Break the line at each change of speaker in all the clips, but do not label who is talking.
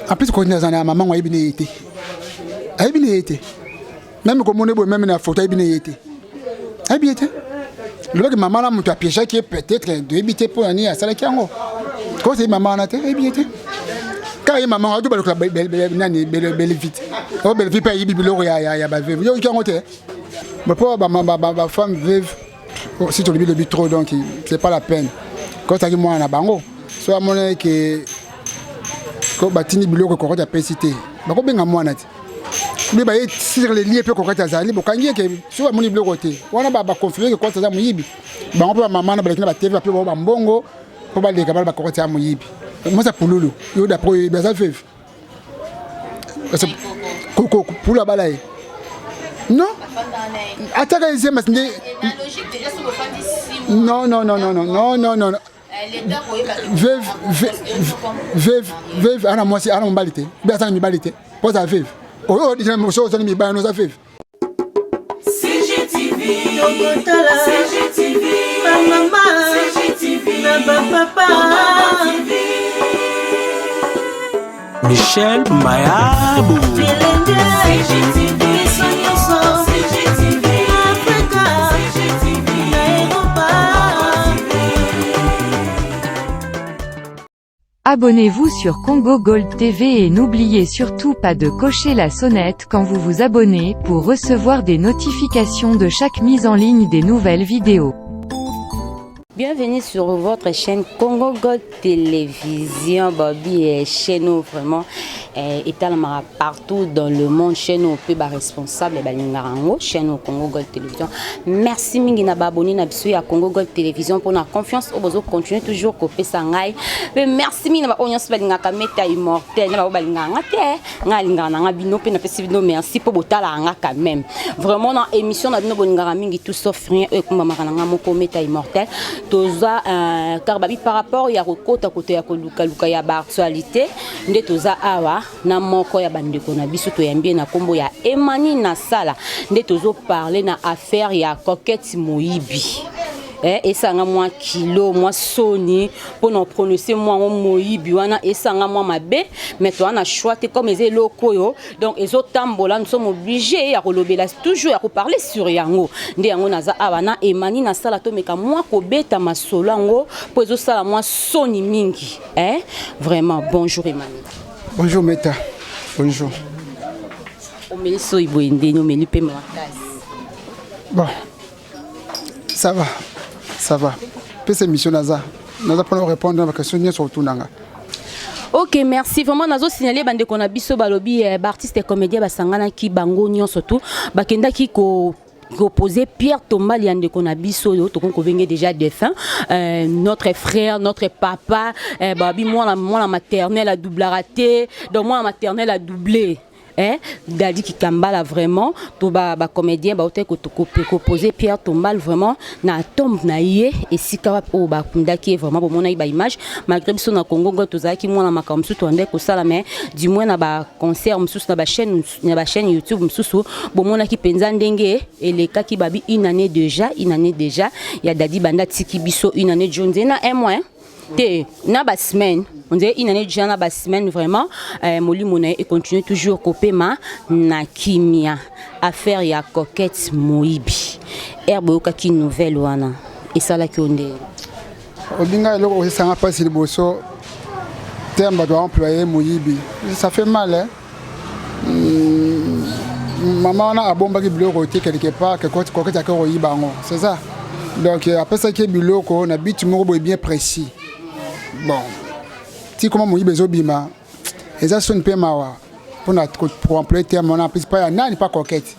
En plus kondi aza na mama ngo ayebi ne ye te. Ayebi ne ye te. Même komona boye même na photo ayebi ne ye te. Ayebi ye te. Lobaki mama na moto apiégeaki ye peut-être toyebi te mpo na nini asalaki yango. Kosi ye mama wana te ayebi ye te. Kaka ye mama ngo azo balokola nani Bellevue. O Bellevue mpe ayebi biloko ya ba veuve. Yo oyoki yango te. Mpo ba femme veuve si tolobi lobi trop, donc c'est pas la peine. Kotaki mwana na bango so amonaki ke ko batindi biloko Kokoti apesi te, bakobenga mwana te mpe baye sur le lieu mpe Kokoti azali bokangi eke so bamoni biloko te wana baconfirme ke Kokoti aza moyibi. Bango mpe bamama na baleki na batv bape bango bambongo mpo baleka bala bakokoti ya moyibi. Mwasi ya Pululu yo, d'après oyebi, aza veuve? Pulu abala ye non, atiaka ezemba nde. Non, non, non, non, non, non, non, non. Veuve, veuve, veuve ana mwasi, ana mobali te, mpe aza na mibali te mpo aza veuve. Oyo so ozali mibali no oza veuve.
CGTV, tokotala CGTV, bamama CGTV na bapapa.
Michel Mayabo.
Bilenge CGTV, biso nyonso CGTV, Afrika CGTV na Eropa.
Abonnez-vous sur Congo Gold TV et n'oubliez surtout pas de cocher la sonnette quand vous vous abonnez pour recevoir des notifications de chaque mise en ligne des nouvelles vidéos.
Bienvenue sur votre chaîne Congo Gold Télévision. Bobby est chez nous vraiment etalamaka partout dans le monde. Chaîne oyo mpe baresponsable balingaka yango, chaîne oyo Congo Gold Télévision. Merci mingi na baabonnés na biso ya Congo Gold Télévision mpona confiance oyo bozocontinue toujours kopesa ngai. Mpe merci mingi na baoyo nyonso balingaka Meta Immortel, na baoyo balingaka nga te. Ngai alingaka na nga bino mpe napesi bino merci mpo botalaka nga quand même vraiment na émission na bino bolingaka mingi, Tout sauf rien, oyo ekumbamaka na nga moko Meta Immortel. Toza car babi par rapport ya kokota koto ya kolukaluka ya baactualité nde toza awa na moko ya bandeko na biso. Toyambi ye na nkombo ya Emani Nasala. Nde tozoparle na affaire ya Coquette Moyibi. Esanga mwa kilo mwa soni mpona oprononce mwa yango moyibi wana, esanga mwa mabe, mais toza na choix te comme eza eloko oyo donc ezotambola, nous sommes obligés ya kolobela toujours, ya koparle sur yango. Nde yango naza awa na Emani Nasala, tomeka mwa kobeta masolo yango mpo ezosala mwa soni mingi, eh? Vraiment, bonjour Emani.
Bonjour Meta, bonjour.
Omeli soyi boye ndeni, omeli mpe makasi.
Bon, ça va, ça va. Pesa émission, naza mpona répondre na baquestion nyonso otunanga.
Ok, merci vraiment. Nazo signale bandeko na biso balobi baartiste comédien basanganaki bango nyonso tu, bakendaki ko koposer pierre tombale ya ndeko na biso oyo tokoki kobenge déjà défunt, notre frère, notre papa. Babi mwana maternel adoublaka te, donc mwana maternel adoublé, eh, Dadi Kikambala. Vraiment to ba ba comédien ba ote ko ko poser pierre tombale vraiment na tombe na ye, esika wapi oyo bakundaki ye. Vraiment bomonaki ba image, malgré biso na Congo ngo tozalaki mwana makambo mosusu toandaki kosala, mais du moins na ba concert mosusu, na ba chaîne YouTube mosusu, bomonaki mpenza ndenge elekaki. Babi une année déjà, une année déjà ya Dadi banda tiki biso, une année jo nze na un mois te na basemaine, on dirait une année déjà na basemaine. Vraiment molimo na ye econtinue toujours kopema na kimia. Affaire ya Coquette Moyibi, ere boyokaki nouvelle wana, esalaki yo ndenge?
Obinga eloko osesanga mpasi liboso terme bato baemploye moyibi, ça fait mal, hein? Mama wana abombaki biloko te quelque part ke Coquette ake koyiba yango, c'est ça. Donc apesaki ye biloko na but moko boye bien précis. Bon, ti koma moyibi ezobima, eza soni mpe mawa mpona koemploye terme wana mpesi pa ya nani, pa Coquette,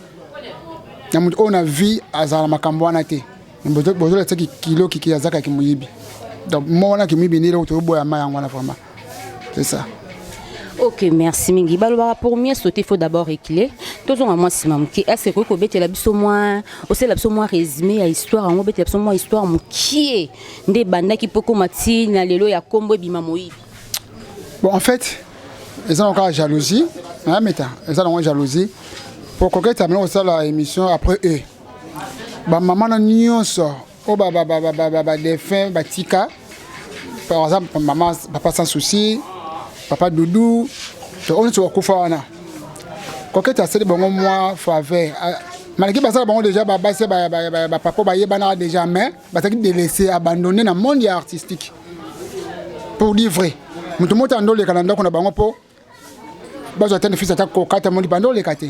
na moto oyo na vie azala na makambo wana te. Bozolakisaki kilo kiki azakaki moyibi. Donc mo wana kimoyibi nde eloko tozoboya ma yango wana, vraiment c'est ça.
Ok, merci mingi. Balobaka pour mieux sauter, il faut d'abord reculer. Tozonga mwa nsima moke. Est ce que koki kobetela biso mwa, osala biso mwa résumé ya histoire yango, obetela biso mwa histoire mokie nde ebandaki mpo koma ti na lelo ya nkombo ebima moyibi?
Bon, en fait eza nango kaka jalousie nayameta, eza nango jalousie po Coquette amena kosala émission après eux, bamama na nyonso oyo badéfunt batika, par exemple mama, papa Sans Souci, papa Doudou. To oyo nyonso bakufa wana, Coquette asali bango mwa faveur, malgré basala bango déjà babasi, bapapa bayebanaka déjà, mais bazalaki délaissé, abandonné na monde ya artistique. Pour dire vrai, moto moko ando oleka na ndako na bango mpo bazwa tene fils, ata kokata moli bando oleka te.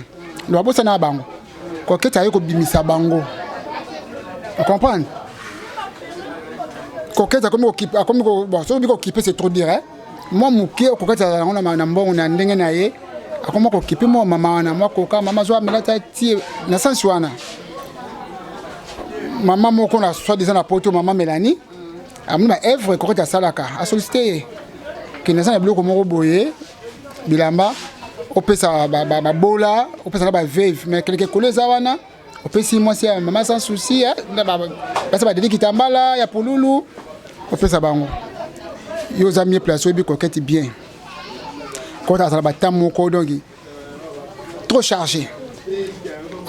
Donc babosana bango. Coquette aye kobimisa bango, comprendre? Coquette akomi, bon, soki obi kokipe, c'est trop dire, hein? Mwa moke Coquette azala yango na mbongo na ndenge na ye, akoma kokipe mwa mama wana, mwa koka mama azwa amela ta tie na sansi wana. Mama moko na soit disant na Poto, mama Mélanie, amoni ba œuvre Coquette asalaka, asollicite ye: kende, aza na biloko moko boye, bilamba opesa babola, opesa na baveuve, mais quelque kolo eza wana, opesi mwasi ya mama Sans Souci, basi badeli kitambala ya pululu, opesa bango. Yo oza mieux place, oyebi Coquette bien. Coquette azala bata moko, donc trop chargé.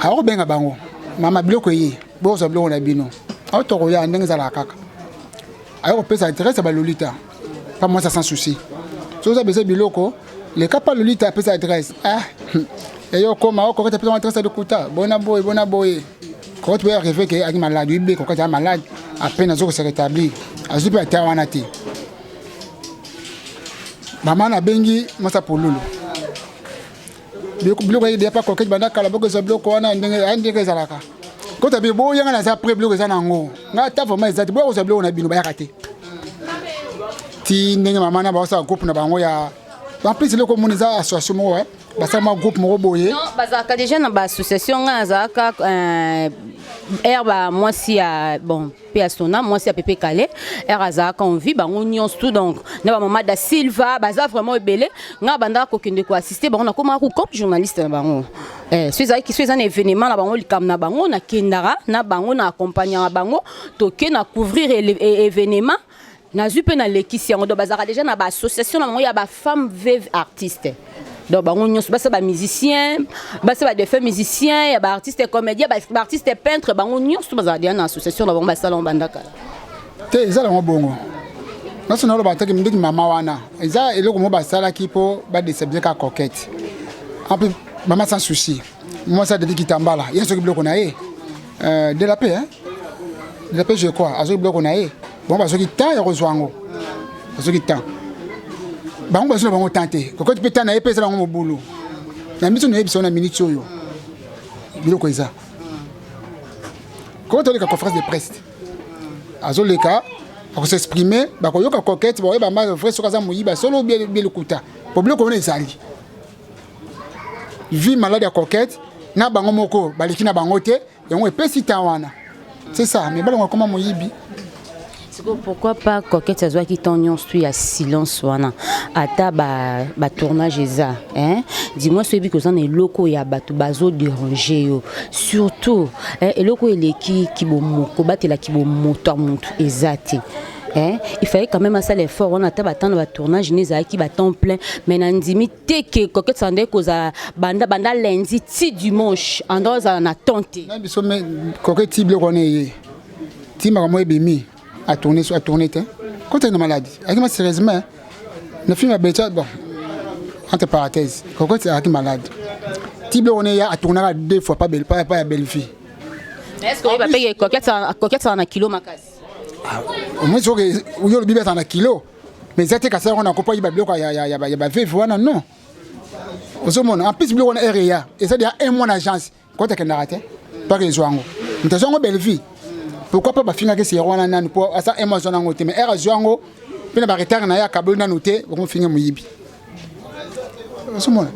Akobenga bango: mama, biloko eye, bozwa biloko na bino. Aotokoya ndenge ezalaka kaka, aye kopesa adresse ya balolita pa mwasi Sans Souci. So oza beza biloko, leka pa Lolita, apesa adresse. Ah, eyo okoma o Coquette apesa adresse ya lokuta, bona boye, bona boye. Coquette boye arrive ke aki malade, oyebi Coquette aza malade, à peine azo kose rétablir, azwi mpe ata wana te. Mama nabengi mwasi Pululu, biloko ayebi pa Coquette banda kala, bokozwa biloko wana ndenge ndenge ezalaka. Kota bi boyanga, naza prêt, biloko eza nango, nga ata vraiment eza te, boya kozwa biloko na bino. Bayaka te ti ndenge mama na baosala groupe na bango ya, en plus eloko omoni eza association moko, basala mwa groupe moko boye.
Bazalaka déjà na baassociation. Ngai nazalaka ere bamwasi ya, bon, mpe ya sona mwasi ya Pepe Kale, ere azalaka en vie, bango nyonso tout, donc na bamama da Silva, baza vraiment ebele. Ngai bandaka kokende koassiste bango, nakomaka comme journaliste na bango. So ezalaki, so eza na événement na bango, likambo na bango, nakendaka na bango, na accompagnaka bango, toke na couvrir événement, nazwi mpe nalekisi yango. Donc bazalaka déjà na baassociation na bango ya bafemme veuve artiste. Donc bango nyonso basa bamusicien, basa badéfunt musicien, ya baartiste comédien, baartiste peintre, bango nyonso bazala déjà na association na bango, basala yango banda kala.
Te, eza yango bongo nyonso naloba teke ndenge mama wana eza eloko moko basalaki mpo badéstabiliser kaka Coquette. En plus, mama Sans Souci, mwasi adedi kitambala ye, soki biloko na ye de la paix, hein? De la paix, je crois, azoki biloko na ye. Bango bazoki temps ya kozwa yango, bazoki temps, bango bazwi na bango temps te. Coquette mpe temps na ye mpe eza bango mobulu na miso. Nayebi na minute oyo biloko eza. Coquette oleka conférence de presse, azoleka, akosexprime, bakoyoka Coquette, bakoyeba ma vrai soki aza moyiba solo bie lokuta, po biloko wana ezali vie malade ya Coquette na bango moko baleki na bango te. Yango epesi temps wana, c'est ça. Mais balongo akoma moyibi.
Sikoyo pourquoi pas Coquette azwaki temps nyonso ya silence wana, ata batournage eza, hein? Dis-moi, soyebi koza na eloko ya bato bazodérange yo, surtout eloko eleki kobatelaki bomoto ya motu eza te, hein? Il fallait quand même asala effort wana, ata batemps na batournage ne ezalaki batemps plein. Mais nandimi te ke Coquette sande kozala banda banda lundi ti dimanche, anda ozala na temps te.
Na biso me Coquette ti biloko wana eye ti makambo ebimi, atourne, so atourne te. Kota na maladie akima sérieusement na film ya Becha. Bon, entre parenthèses, Coquette azalaki malade ti biloko wana eya, atournaka deux fois pas pas ya Belleville.
Mais est ce que oyeba mpe ke Coquette azala na kilo makasi?
Au moins soki oyo olobi azala na kilo, mais eza te kasala wana kopo ayiba biloko ya baveuve wana. Non, ozomona, en plus biloko wana ere eya, eza deya un mois na agence. Kota akendaka te mpaka ezwa yango, moto azwa yango Belleville. Pourquoi pas bafingaki sero wana nanu mpo asa un mois azwa nango te? Mais ere azwa yango mpe na baretard na ye, akaboli nanu te, bakomofinge moyibi, ozomona.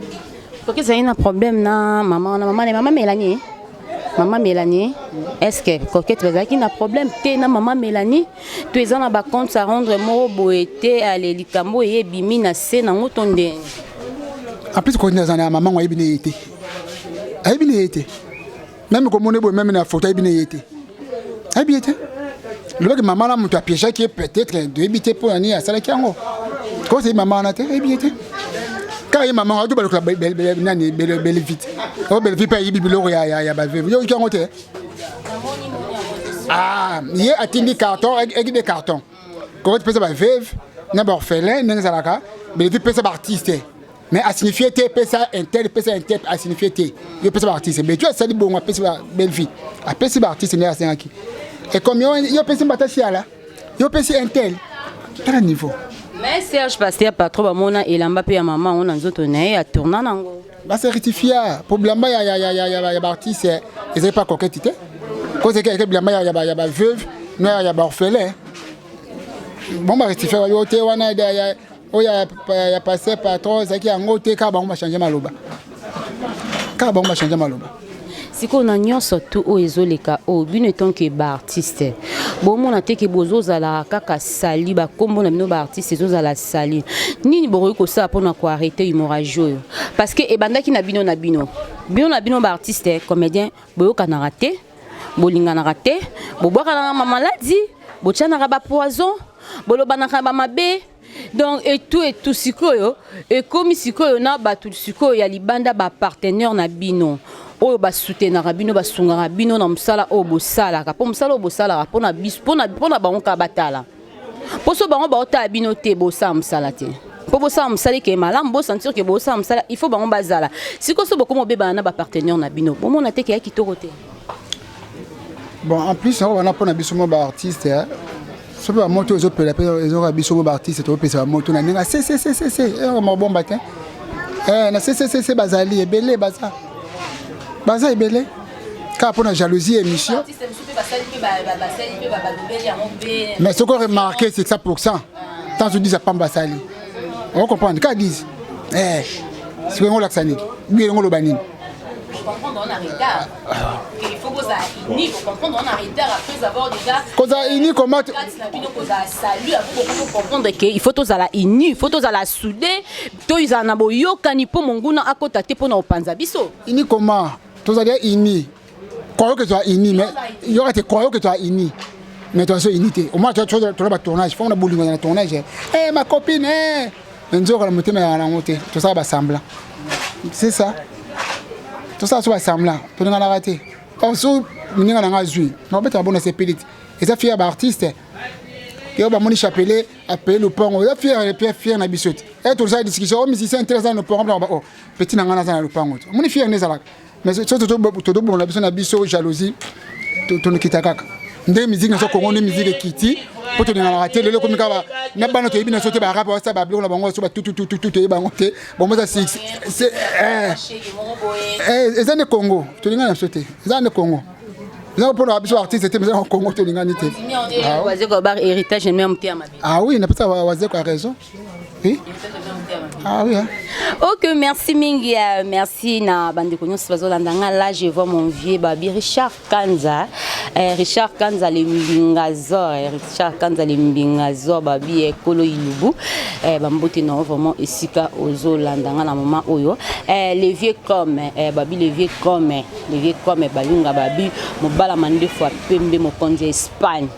Coquette ezali na problème na mama wana, mama Mélanie, mama Mélanie. Est ce que Coquette bazalaki na problème te na mama Mélanie, to eza na bacompte à rendre moko boye te? Ale likambo eye ebimi na se nango to ndenge?
En plus kondi aza na mama ngo, ayebi na ye te, ayebi na ye te. Même komona boye, même na photo, ayebi na ye te, ayebi ye te. Lobaki mama na moto apiégeaki ye, peut-être toyebi te mpo na nini asalaki yango. Koseyi mama wana te, ayebi ye te. Kaka ye mama ato balokola nani Bellevue te, o Bellevue mpe ayebi biloko ya baveuve. Yoki yango te. Ah, ye atindi carton eki de carton, Coquette pesa baveuve na baorphelin ndenge ezalaka. Bellevue pesa baartiste. Mais asignifie te pesa intel, pesa intel, asignifie te yo pesa baartiste. Mais tu asali bongo, apesi ba belle vie, apesi baartiste nde asengaki. Et comme yo, yo pesi mbata siala, yo pesi intel, tala niveau.
Mais Serge Pasteur Patron, bamona elamba mpe ya mama yango na nzoto na ye, atourna nango.
Base rectifia po bilamba ya baartiste ezali pa coquette te, kozeke bilamba ya baveuve na ya baorphelin. Bon, barectifia yo te wana oyo ya Pasteur Patron ezalaki yango te. Kaka bango bachange maloba, kaka bango bachange maloba.
Sikoyo na nyonso tu oyo ezoleka oyo, bino etonke baartiste, bomona te ke bozozala kaka sali bakombo na bino baartiste ezozala sali? Nini bokoki kosala mpona koarrêter hémorragie oyo? Parce que ebandaki na bino na bino, bino na bino baartiste comédien, boyokanaka te, bolinganaka te, bobwakanaka mamaladi, botianaka bapoison, bolobanaka bamabe, donc et tout et tout. Sikoyo ekomi sikoyo na bato sikoyo ya libanda, bapartenaire na bino oyo basoutenaka bino, basungaka bino na mosala oyo bosalaka, mpo mosala oyo bosalaka mpona biso, mpona bango kaka batala, mpo so bango baotala bino te, bosala mosala te. Mpo bosala mosala eke malamu, bosentir ke bosala mosala, il faut bango bazala. Sikoyo so bokoma obebana na bapartenaire na bino, bomona te ke ya kitoko te?
Bon, en plus yango wana, mpona biso mo baartiste, so mpe bamoto ezopela mpe ezoka, biso mo baartiste topesa bamoto na ndenge ccccc mabomba te. Na cccc bazali ebele, baza ebele kaka mpona jalousie émission. Mais soki oremarque, c'est 100 tant so 10 apamba basali, ocomprendre kaka 10. Sikoyo yango olakisa nini? Bi yango oloba nini?
Comprendre on a retard. Il faut kozala uni, faut comprendre on a retard après avoir déjà
Kozala uni comment?
Salut, comprendre que il faut tozala uni, il faut tozala soudé, tozala na boyokani mpo monguna akota te mpona kopanza biso.
Uni comment? Tozali uni, croyons que toza uni, mais yoka te, croyons que toza uni, mais toza so uni te. Au moins toza batournage, fo na bolingo na tournage, eh ma copine, eh nzoka na motema ya nango te. Tosala basemblant, c'est ça, tosala so basemblant, tolinganaka te. So moninga na nga azwi, nakobetaka bona sepeli te. Eza fier ya baartiste yo bamoni chapelet apeye lopango, eza fier, fier na biso te. E tozala discussion o musicien te aza na lopango, o petit na ngai naza na lopango te. Omoni fier nde ezalaka, mais so tozobongola biso na biso, jalousie tonokita kaka ndenge musique na so Kongo nde musique ekiti mpo tolinganaka te. Lelo ekomi kaka na bana toyebi na so te, barap basala babiloko na bango so batutututu, toyebi bango te. Bango eza eza nde Congo tolingani na biso te, eza nde Congo, eza mpona biso artiste te, eza Congo tolingani te. Ah oui, napesa Wazeko ya raison, oui. Ah oui, hein.
Ok, merci mingi, merci na bandeko nyonso bazolanda nga. Là, je vois mon vieux babi Richard Kanza, Richard Kanza le Mbingazor, Richard Kanza le Mbingazor, babi ekolo ilubu, bambote na vraiment esika ozolanda nga na moment oyo. Le vieux comme babi, le vieux comme, le vieux comme Bayunga, babi mobala mandefu ya pembe, mokonzi ya Espagne,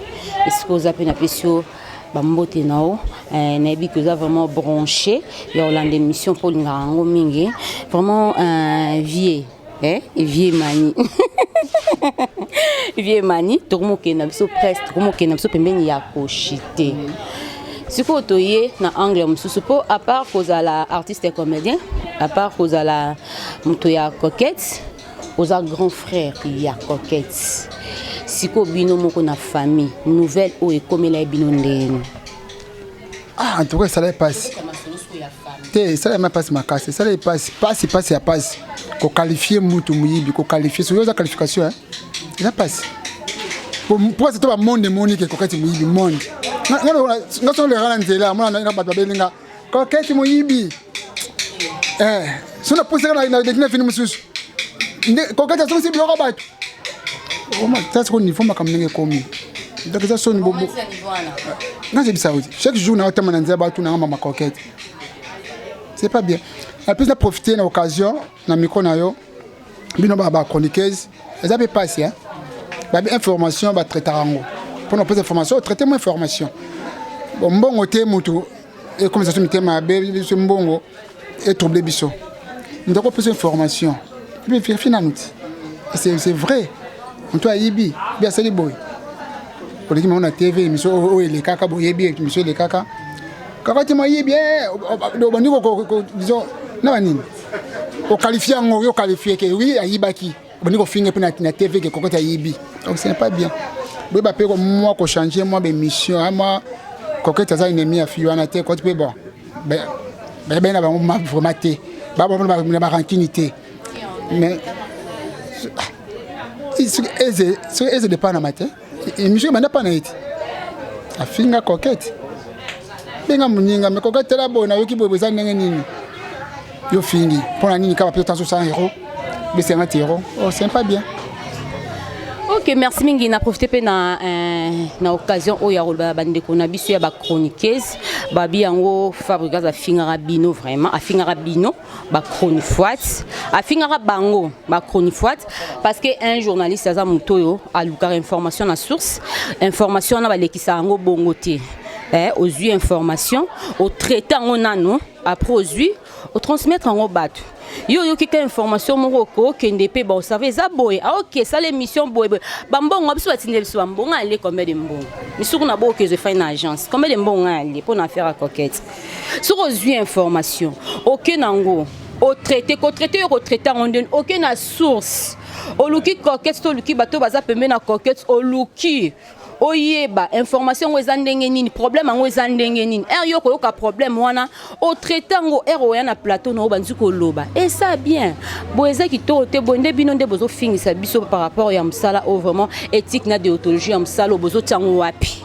esika oza mpe napesi yo bambote na yo. Nayebi ke oza vraiment branché ya kolanda émission mpo olingaka yango mingi vraiment. Vieux, vieux Mani, vieux Mani, tokomokende na biso presque, tokomokende na biso pembeni ya koshite. Sikoyo toye na angle mosusu, mpo à part kozala artiste comédien, à part kozala moto ya Coquette, oza grand frère ya Coquette. Sikoyo bino moko na famille, nouvelle oyo ekomela ye bino ndenge?
Ah, en tout cas esalaki mpasi te, esalaki ma mpasi makasi, esalaki mpasi, mpasi, mpasi ya mpasi. Koqualifier mutu moyibi, koqualifier, soki oza qualification eza mpasi po to bamonde emoni ke Coquette moyibi. Monde nga so oleka na nzela, amona bato babelinga Coquette moyibi. So napusaka na fini mosusu, Coquette azongisi biloko bato. Ta siko niveau makambo ndenge ekomi, donc eza soni. Nazebisa yo, chaque jour naotama na nzela, batunanga mama Coquette. C'est pas bien. En plus na profiter na occasion na micro na yo, bino bachroniqueuse, eza mpe pasi babi information batraitaka yango mpona opesa information, otraite mo information. Bon, mbongo te, motu ekomisa so mitema mabe, biso mbongo etrouble biso. Moto akopesa information, vérifie nanu ti c'est vrai, moto ayibi bi asali boye, oleki mango na TV, émission oyo elekaka, boyebi émission elekaka kaka ti moyibi, obandi disons Na banini oqualifie yango, yo oqualifie ke oui, ayibaki, obandi kofinga mpe na TV ke Coquette ayibi. Donc ce n'est pas bien. Boyeba mpe mwa kochange mwa bémission. Mwa Coquette aza ennemi ya fille wana te. Coquette mpe, bon, bayebani na bango vraiment te, na barancune te, mais soki eze depanama te, émission ebanda mpa na ye te, afinga Coquette. Benga moninga, mais Coquette, tela boye, nayoki boye, eza ndenge nini? Yo fingi mpo na nini? Kaka mpe tanso 100 euro, besenga ti euro. Oh, c'est pas bien.
Ok, merci mingi. Na profite mpe na occasion oyo ya koloba bandeko na biso ya bachroniqueuse. Babi yango, Fabregas afingaka bino vraiment, afingaka bino bachronifoite, afingaka bango bachronifoite, parce que un journaliste aza moto oyo alukaka information na source. Information wana balekisa yango bongo te. Ozwi information, otraite yango nano, après ozwi, otransmettre yango bato. Yo oyoki ka information moko, okokende mpe baosave eza boye. Aoke, esala émission boye boye. Bambongo biso batindeli biso, bambongo ale combien de mbongo misuku na bokezo efai na agence, combien de mbongo ale mpo na affaire ya Coquette? Soki ozwi information, oke nango, otraite, kotraite yo, kotraite yango ndeni? Oke na source, oluki Coquette to oluki bato baza pembeni na Coquette, oluki oyeba information yango eza ndenge nini, problème yango eza ndenge nini. Ere yo koyoka problème wana, otraite yango, ere oya na plateau na oyo bandi koloba, eza bien boye, eza kitoko te boye. Nde bino nde bozofingisa biso par rapport ya mosala oyo. Vraiment, éthique na déontologie ya mosala oyo, bozotia yango wapi,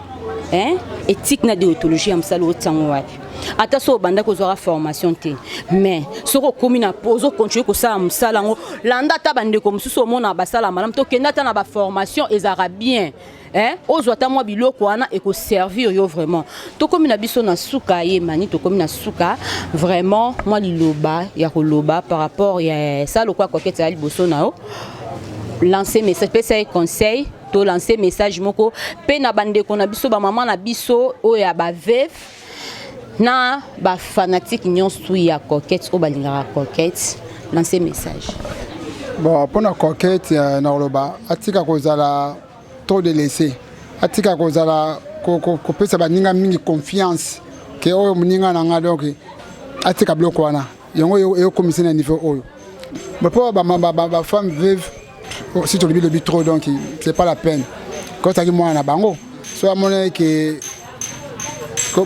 hein? Éthique na déontologie ya mosala oyo, otia yango wapi? Ata so obandaki ozwaka formation te, mais soki okomi na ozocontinue kosala mosala yango, landa ata bandeko mosusu, omona basala malamu. Tokende ata na baformation, ezalaka bien, hein? Ozwa ata mwa biloko wana, ekoservir yo vraiment. Tokomi na biso na suka, yemani, tokomi na suka. Vraiment, mwa liloba ya koloba par rapport ya sa lokwa Coquette ya liboso na yo, lancer message, pesa ye conseil to lancer message moko mpe na bandeko na biso, bamama na biso oyo ya baveuve na bafanatike nyonso ya Coquette oyo balingaka Coquette, lancer message.
Bon, mpona Coquette, na koloba atika kozala trop de laisser, atika kozala kopesa baninga mingi confiance ke oyo moninga na nga. Donc atika biloko wana, yango eyokomisa na niveau oyo. Mpo bafemme veuve, si tolobi lobi trop, donc c'est pas la peine. Kotaki mwana na bango, so amoni ke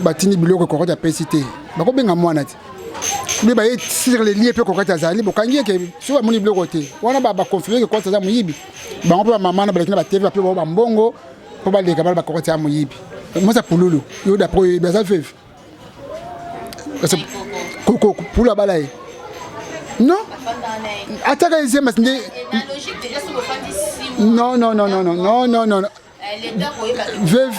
batindi biloko, Coquette apesi te, bakobenga mwana te mpe baye sur le lieu mpe Coquette azali, bokangi eke. So bamoni biloko te wana, baconfirme ke Coquette aza moyibi. Bango mpe bamama na baleki na baTV, bape bango bambongo mpo baleka bala baCoquette ya moyibi. Mwasi ya pululu, yo d'après oyebi, aza veuve? Pulu abala ye? Non, ataka ezemba nde. Non, non, non, non, non, non, non, non. Veuve,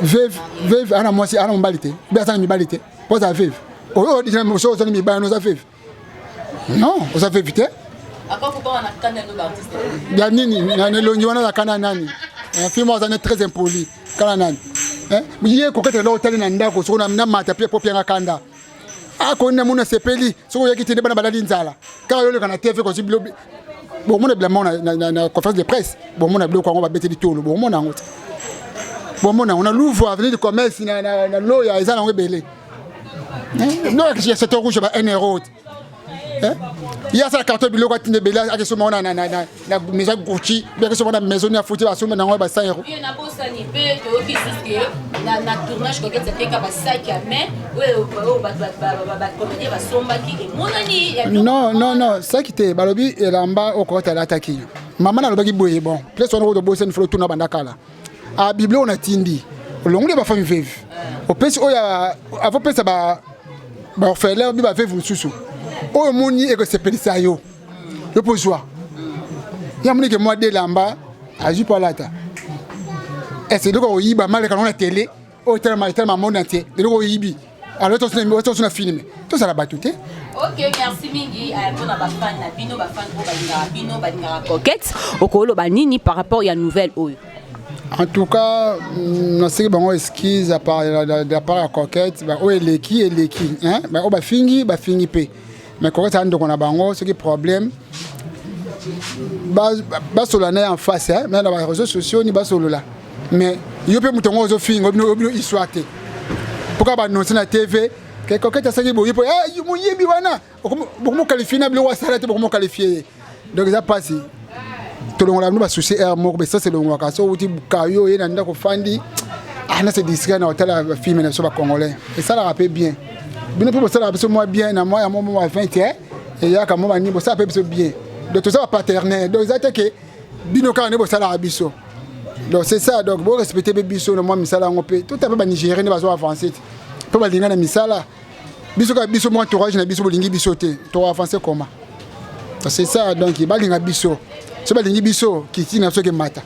veuve, veuve ana mwasi, ana mobali te, mpe aza na mibali te mpo aza veuve. Oyo so oza na mibali, oza veuve? Non, oza veuve te. Ya nini na elongi wana? Aza kana nani? Fille moko aza ne très impoli. Kana nani ye Coquette? Eloko otali na ndako, soko na mata mpe po pianga kanda akoni na mona sepeli. Soki oyaki te nde bana balali nzala. Kaka yo oleka na TV, kozwi bilo, bomona bilamba na conférence de presse, bomona biloko yango babeteli tolo, bomona yango te, bomona yango na Louvre, avenue du Commerce, na loya, eza nango ebele. No ya Château Rouge, ba 1 euro te. Ye asala carton biloko, atinda ebele, akesomba ngo na maison Gucci, bi akesomba na maison ya futi, basomba nango ba 100 euro.
Nabosani mpe, toyoki susu ke na tournage Coquette ateka basaki ya main oyo bacomédien basombaki, emonani.
Non, non, non, saki te. Balobi elamba oyo Coquette alataki. Mama nalobaki boye, bon, place wana kotobosani, folo tuna banda kala a biblia oyo natindi, olongoli bafamille veuve, opesi oyo avopesa baorphelin bi baveuve mosusu. Oyo omoni ekosepelisa yo, yo mpo zwa. Ya monike mwa de elamba azwi mpo alata. Ese eloko koyiba maleka nango na tele oyo etalama monde entier, eloko oyibi, alors toso na film, tozala bato te.
Ok, merci mingi mpona bafan na bino, bafan oyo balingaka bino, balingaka Coquette. Okoloba nini par rapport ya nouvelle oyo?
En tout cas, nasiki bango excuse de la part ya Coquette. Oyo eleki, eleki. Oyo bafingi, bafingi mpe, mais Coquette aza ndeko na bango. Soki problème, basolola na ye en face, mais na baréseaux sociaux ni basolola. Mais yo mpe moto yango ozofinga, obino histoire te, mpoka baannonce na TV. Ke Coquette asali boye po eh, moyebi wana bokomoqualifie na biloko asala te, bokomoqualifie ye. Donc eza mpasi tolongola bino basusi aire moko besasi elongwaka. So outi kayo ye na ndako ofandi, na se distraire na kotala bafilm na biso bacongolais, esalaka mpe bien. Bino mpe bosalaka biso mwa bien na mwa ya mwa mwa 20 eyaka mwa banini, bosala mpe biso bien. Donc toza bapartenaire, donc eza te ke bino kaka nde bosalaka biso. Donc c'est ça, donc borespecte mpe biso na mwa misala yango mpe. Tota mpe banigérien nde bazo avance te mpo balinga na misala. Biso kaka biso mwa entourage na biso bolingi biso te, toavance comment? C'est ça. Donc balinga biso, so balingi biso, kiti na biso kemata,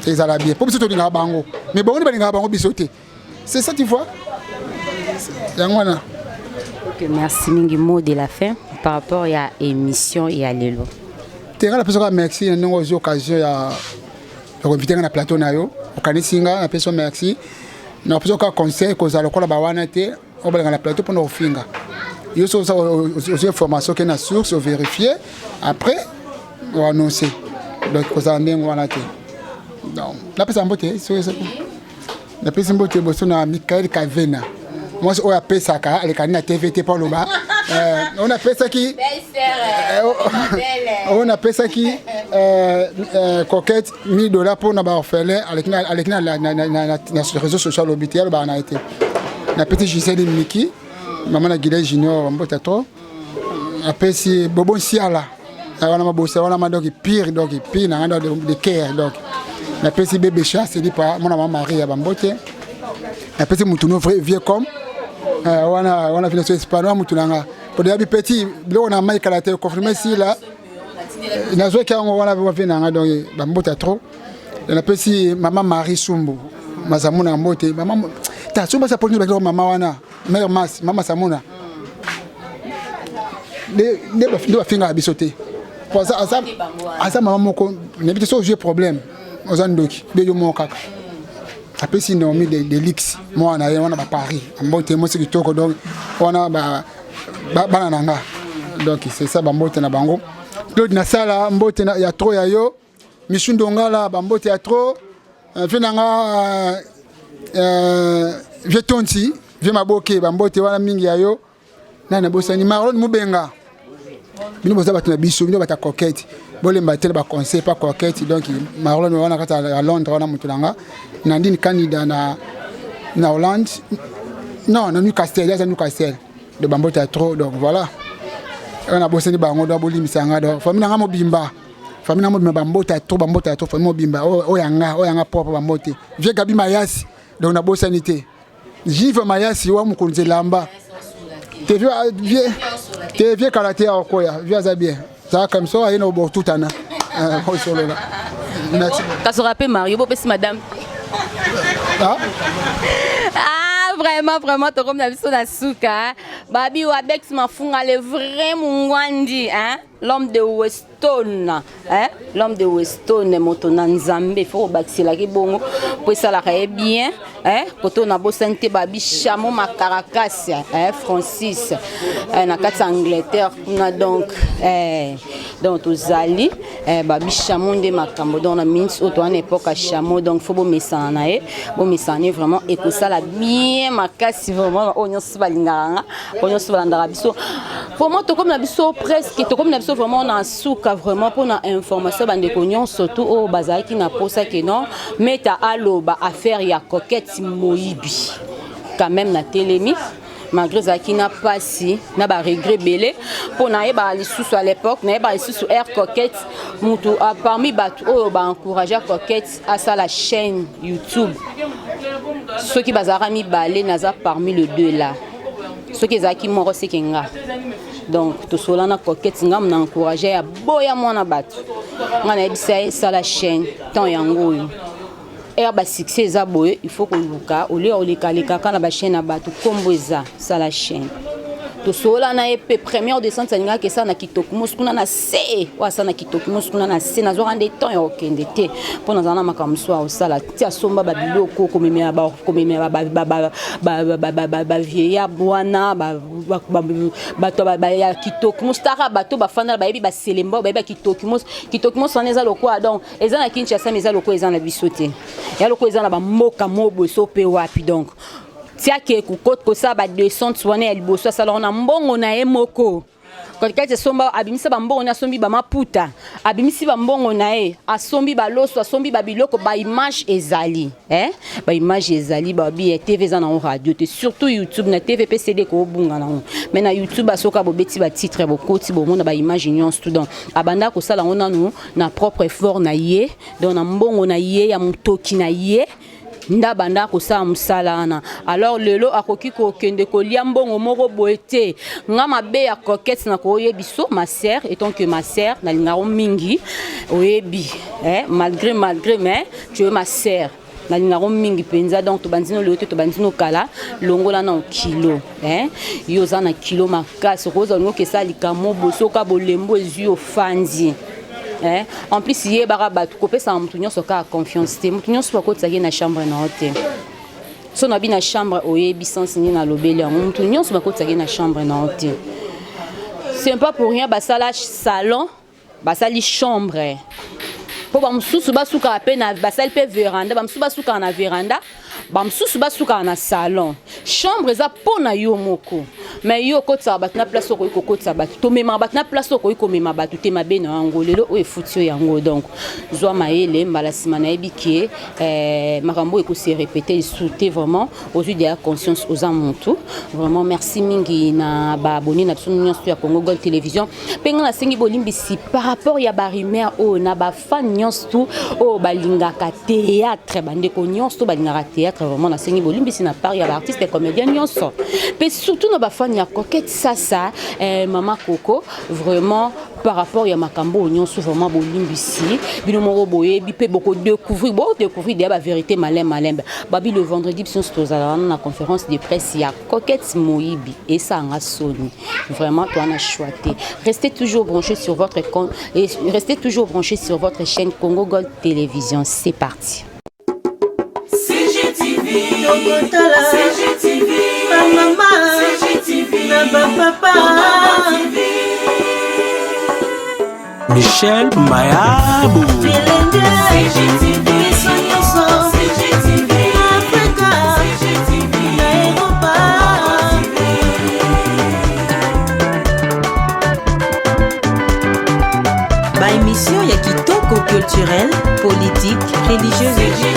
ezala bien, mpo biso tolingaka bango, mais bango nde balingaka bango biso te. C'est ça, tu vois, yango wana.
Ok, merci mingi. Mot de la fin par rapport ya émission ya lelo?
Te, nga napesaka merci na ndenge ozwi occasion ya koinvite nga na plateau na yo. Okanisi nga, napesi yo merci. Napesi kaka conseil: kozala lokola bawana te oyo balenga na plateau mpona kofinga yo. So ozwi information, oke na source, ovérifie, après oannonce. Donc kozala ndenge wana te. Donc napesa mbote, napesi mbote boso na Michael Kavena, mwasi oyo apesaka alekani na TV te mpo aloba. Oyo napesaki, oyo napesaki Coquette 1000 $ mpona baorphelin, aleki na réseau social, alobi te, alobaka na ye te. Napesi Gisele Miki, mama na Gile Junior, mbote trop. Apesi Bobo Nsiala wana, mabosa wana ma, donc pire, donc pire na nga de cœur. Donc napesi bebe Chasse lipa, mwana mama Marie ya bambote. Napesi mutu no vrai vieux comme wana wana vina so Espagne wana, mutu na nga po deya bipeti biloko na mai kala te, confirme sila nazwaki yango wana vie na nga. Donc bambote trop. Napesi mama Marie Sumbu Mazamuna mbote. Mama ta so basa poni bakilo mama wana, mère mas mama Samuna nde bafingaka biso te. Aza mama moko nayebi te. So ozwi problème, oza ndoki be yo moko kaka. Apesi Naomi Delix, mwana ye wana baparis, mbote, mwasi kitoko. Donc wana bana na nga, donc c'est ça, bambote na bango. Claude Nasala, mbote ya trop ya yo. Misu Ndongala, bambote ya trop. Vie na nga, vie Tonti, vie Maboke, bambote wana mingi ya yo. Nani nabosani? Marlon Mubenga. Bino boza bato na biso, bino bato ya Coquette, bolemba te na baconseil pa Coquette. Donc Marlon wana kati ya Londres wana, moto na nga Nandine Kanida na Hollande, non, na Newcastle, aza Newcastle de, bambote ya trop. Donc voilà, wana nabosani bango, donc bolimbisa nga. Donc famille na nga mobimba, famille na mobimba, bambote ya trop, bambote ya trop, famille mobimba oyo yanga, oyo yanga propre, bambote. Vieux Gabi Mayasi, donc nabosani te Jive Mayasi wa mokonzi elamba te, vieux te, vieux kala te akoya. Vieux aza bien, zalaka miso aye na obotutana osolola. Merci.
Kasora mpe Mario, bopesi madame.
Ah?
Ah, vraiment, vraiment, tokomi na biso na suka. Babi Wabex Mafunga, le vrai mungwandi, hein? L'homme de Weston, hein? L'homme de Weston, moto na Nzambe, faut kobakiselaki bongo po esalaka ye bien, hein? Koto nabosani te babi Chamo Macaracas, hein? Francis, hein? Na kati ya Angleterre kuna. Donc, eh, donc tozali, eh, babi Chamo nde makambo. Donc na minute oyo toza na époque ya Chamo, donc faut bomesana na ye, bomesana ne vraiment, ekosala bien makasi vraiment. Oyo nyonso balingaka nga, oyo nyonso balandaka biso, vraiment tokomi na biso presque, tokomi na biso vraiment na suka vraiment mpona information. Bandeko nyonso tu oyo bazalaki na posa ke non, meta aloba affaire ya Coquette moyibi, quand même natelemi malgré ezalaki na mpasi na baregret ebele, mpo nayebaka lisusu à l'époque, nayebaka lisusu air Coquette mutu parmi bato oyo baencourage Coquette asala chaîne YouTube. Soki bazalaka mibale, naza parmi le deux là. Soki ezalaki moko, seke nga. Donc tosola na Coquette, nga na encourage ya boya mwana bato. Nga nayebisa ye: sala chaîne, temps yango oyo, ere basuccès eza boye, il faut koluka olie olekalekaka na bachaîne ya bato, nkombo eza, sala chaîne. Tosolola na ye mpe première descente alingaki esala na kitoko mosi kuna na se, oyo asala na kitoko mosi kuna na se. Nazwaka nde temps ya kokende te mpo nazala na makambo mosusu ya kosala. Ti asomba babiloko, komemela bavieillard wana, bato ya kitoko mosi, taka bato bafandala, bayebi baselemba, bayebi bakitoki mosi. Kitoki mosi wana eza lokola, donc eza na Kinshasa, mais eza lokola eza na biso te, ya lokola eza na bamboka mo boye so mpe wapi. Donc Tiake kosala ba descente wana ya liboso, asalaka na mbongo na ye moko. Kati asomba, abimisa bambongo na, asombi bamaputa, abimisi bambongo na ye, asombi baloso, asombi babiloko. Baimage ezali, eh? Baimage ezali. Babi ya TV eza nango radio te, surtout YouTube. Na TV mpe CD koobunga nango, mais na YouTube asoka bobeti batitre, bokoti, bomona baimage nyonso tout. Donc abanda kosala yango nanu na propre effort na ye, donc na mbongo na ye ya motoki na ye nde abanda kosala mosala wana. Alors lelo akoki kokende kolia mbongo moko boye te. Nga mabe ya Coquette na koyebi so, ma sœur, étant que ma sœur, nalingako mingi, oyebi, eh, malgré, mais tu es ma sœur, nalingako mingi mpenza. Donc tobandi no lelo te, tobandi no kala. Longola na kilo, eh? Yo oza na kilo makasi, okozala olingi okesala likambo boye, soka bolembo ezwi, ofandi, eh? En plus yebaka bato kopesaka motu nyonso kaka confiance te. Motu nyonso bakotisaki na chambre na yo te. So na bi na chambre, oyebi sens nini nalobeli yango. Motu nyonso bakotisaki na chambre na yo te. C'est pas pour rien basala salon, basali chambre, mpo bamosusu basukaka mpe na basali mpe veranda, bamosusu basukaka na veranda, bamosusu basukaka na salon. Chambre eza mpo na yo moko, mais yo okotisaka bato na place okoki kokotisa bato, tomemaka bato na place okoki komema bato te. Mabe na yango lelo oyo efuti yo yango. Donc zwa mayele, mbala nsima nayebi ke makambo oyo ekose répéter lisusu te. Vraiment ozwi deya conscience, oza motu. Vraiment merci mingi na baabonné na biso nyonso ya Congo Gold Télévision. Mpe ngai nasengi bolimbisi par rapport ya barumeur oyo na bafan nyonso tu oyo balingaka théâtre, bandeko nyonso to balingaka théâtre. Vraiment nasengi bolimbisi na part ya baartiste comédien nyonso, mpe surtout na bafan ya Coquette Sasa, mama Coco. Vraiment par rapport ya makambo oyo nyonso, vraiment bolimbisi. Bino moko boyebi mpe bokodécouvrir, bodécouvrir deya bavérité malembe malembe. Babi le vendredi, biso nyonso tozala wana na conférence de presse ya Coquette Moyibi. Esanga soni, vraiment toa na choix te. Restez toujours branché sur votre compte et restez toujours branché sur votre chaîne Congo Gold Télévision. C'est parti.
CGTV, tokotala CGTV, bamama CGTV, na bapapa.
Michel Mayabo.
Bilenge CGTV, biso nyonso CGTV, Afrika CGTV, na Europa.
Baémission ya kitoko, culturelle, politique, religieuse.